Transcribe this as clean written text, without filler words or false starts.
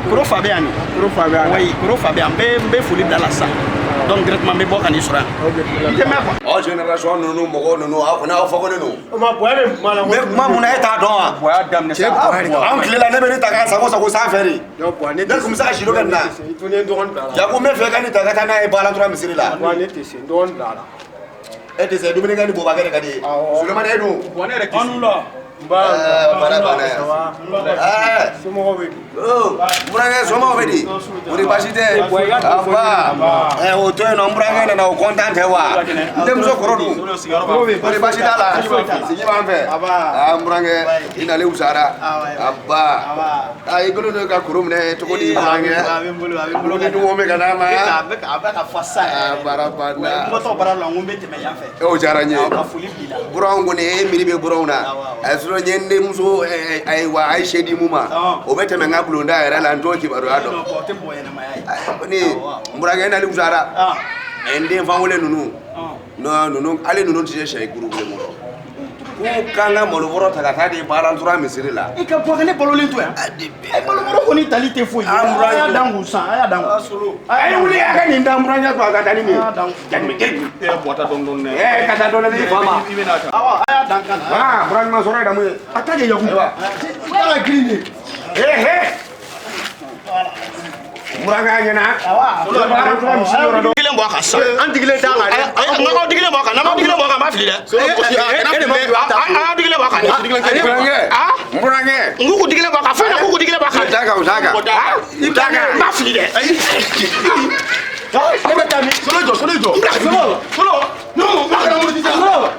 Koro fa bɛ yan. Koro fa bɛ yan. Oui, koro fa bɛ yan. N bɛ foli bila la sisan. Donc directement n bɛ bɔ ka n'i sɔrɔ yan. I tɛ mɛn quoi. Aw génération ninnu, mɔgɔw ninnu, aw kɔni, aw fɔkolen don. O ma bonya bɛ kuma la. N bɛ kuma mun na, e t'a dɔn wa? Bonya daminɛ sa. Anw tile la, ne bɛ ne ta k'a sago sago sanfɛ de. Non, bonya ne Ne tun bɛ se ka si dɔ kɛ nin na. I to ne dɔgɔnin bila la. Yaku, n bɛ fɛ ka nin ta ka taa n'a ye Balantura misiri la. Bonya, ne tɛ se, n dɔgɔnin bila la. E tɛ se dumuni kɛ ni bobakɛ de ka di ye. Awɔ. Sulemani, e dun? Bɔn, ne yɛrɛ tɛ se. La. N ba. Ɛɛ, baara banna yan. Ɛɛ. Somɔgɔw bɛ di? Oh, n burankɛ, somɔgɔw bɛ di? O de baasi tɛ. Aba. Ɛ, o to yen nɔ, n burankɛ nana, o content tɛ wa? N denmuso kɔrɔ dun? O de baasi t'a la. Sigi b'an fɛ. Aa, n burankɛ, i nalen wusara. Aba. Aa, i kɛlen don ka koro minɛ cogo di, burankɛ? A bɛ n bolo, a bɛ n bolo. Ni dugu bɛ ka n'a ma. A bɛ ka fɔ sisan. Aa, baara banna. N bɔtɔ baara la, n ko n bɛ tɛmɛ yan fɛ. O diyara n ye. Ka foli b'i la. Buranw kɔni, e miiri bɛ buranw na. A sɔrɔ n ye n denmuso, ayiwa, a ye se di mun ma, o bɛ tɛmɛ n ka bulonda yɛrɛ la, n t'o kibaruya dɔn. O tɛ mɔgɔ ɲɛnamaya ye. Ni n burankɛ nali wusara. N den fanwele ninnu, non, ninnu hali ninnu tɛ se sɛ kuru kelen kɔrɔ k'u k'an ka malobɔrɔ ta ka taa di Balantura misiri la. I ka bɔ ka ne balolen to yan. E balobɔrɔ kɔni tali tɛ foyi ye. A y'a dan k'u san, a y'a dan k'u. A ye wuli, a ka nin da n burankɛ kun, a ka taa ni nin ye. Jani jani. E yɛrɛ bɔta dɔɔni dɔɔni dɛ. Ɛ, ka taa dɔɔni dɛ, i fa ma. I bɛ n'a ta. Awɔ, a y'a dan ka na. Aa, buran ɲuman sɔrɔ ye damu ye. A ta kɛ Yaku. Ayiwa. I ta ka girin de. Ee he. N burankɛ, a ɲɛna. Balantura misiri yɔrɔ dɔn. Digilen bɔ a kan sisan. An digilen t'a la dɛ. N k'aw digilen bɔ a kan, n'an m'aw digilen bɔ a kan, n b'a fili dɛ. E de ma fili. A y'aw digilen bɔ a kan. N burankɛ. N burankɛ. N k'u digilen bɔ a kan, fɛn na k'u digilen bɔ a kan. T'a kan, o t'a kan. I t'a kan. N b'a fili dɛ. Ne bɛ taa min? Solo jɔ, solo jɔ. Solo. Solo. Non, n b'a kɛra muru sisan. Solo.